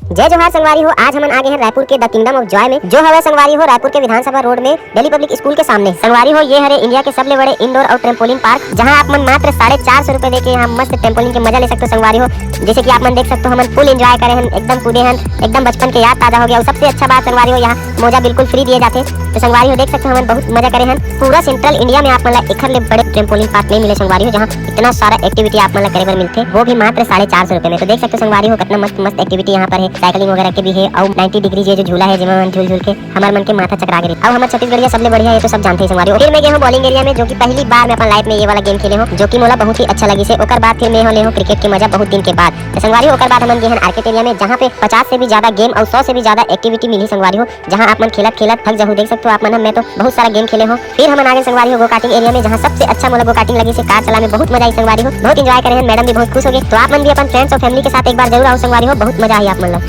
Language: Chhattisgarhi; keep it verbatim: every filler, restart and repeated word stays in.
जय जोहार संगवारी हो, आज हमन आ गे हन रायपुर के The Kingdom of Joy में, जो हवय संगवारी हो रायपुर के विधानसभा रोड में दिल्ली पब्लिक स्कूल के सामने। संगवारी हो, ये हरे इंडिया के सबले बड़े इंडोर और ट्रेम्पोलिन पार्क, जहां आप मन मात्र साढ़े चार सौ रुपए देके यहाँ मस्त ट्रेम्पोलिन के मजा ले सकते हो संगवारी हो। जैसे कि आप मन देख सकते हो, हमन फुल एंजॉय करे हन, एकदम कूदे हन, एकदम बचपन के याद ताजा हो गया। और सबसे अच्छा बात संगवारी हो, यहाँ मोजा बिल्कुल फ्री दिए जाते। तो संगवारी हो, देख सकते हो, हमन बहुत मजा करे हन। पूरा सेंट्रल इंडिया में आप मन ला एखर ले बड़े ट्रेम्पोलिन पार्क नहीं मिले संगवारी हो, जहाँ इतना सारा एक्टिविटी आप मन ला करे बर मिलथे, वो भी मात्र साढ़े चार सौ रुपए में। तो देख सकते हो संगवारी हो, कितना मस्त मस्त एक्टिविटी यहाँ पर है। साइकिलिंग वगैरह के भी है और नाइंटी डिग्री ये जो झूला है, जेमा मन झूल झूल के हमर मन के माथा चकरा गे रही। अब हमर छत्तीसगढ़िया सबले बढ़िया, ये तो सब जानते हैं संगवारी हो। फिर मैं गए हूँ बॉलिंग एरिया में, जो कि पहली बार मैं अपन लाइफ में ये वाला गेम खेले हूँ, जो कि मोला बहुत ही अच्छा लगी से। ओकर बाद फिर मैं हो ले हूँ क्रिकेट के मजा बहुत दिन के बाद। तो संगवारी हो, ओकर बाद हमन गए हैं आर्केड एरिया में, जहाँ पे पचास से भी ज्यादा गेम और सौ से भी ज्यादा एक्टिविटी मिली संगवारी हो, जहाँ आप मन खेलत खेलत थक जाहू। देख सकते हो आप मन, हम, मैं तो बहुत सारा गेम खेले हूँ। फिर हमन आ गए संगवारी हो गो कार्टिंग एरिया में, जहाँ सबसे अच्छा मोला गो कार्टिंग लगी से कार चला में बहुत मजा आई संगवारी हो, बहुत एंजॉय करे हैं, मैडम भी बहुत खुश हो गए। तो आप मन भी अपन फ्रेंड्स और फैमिली के साथ एक बार जरूर आओ संगवारी हो, बहुत मजा आई आप मन ला।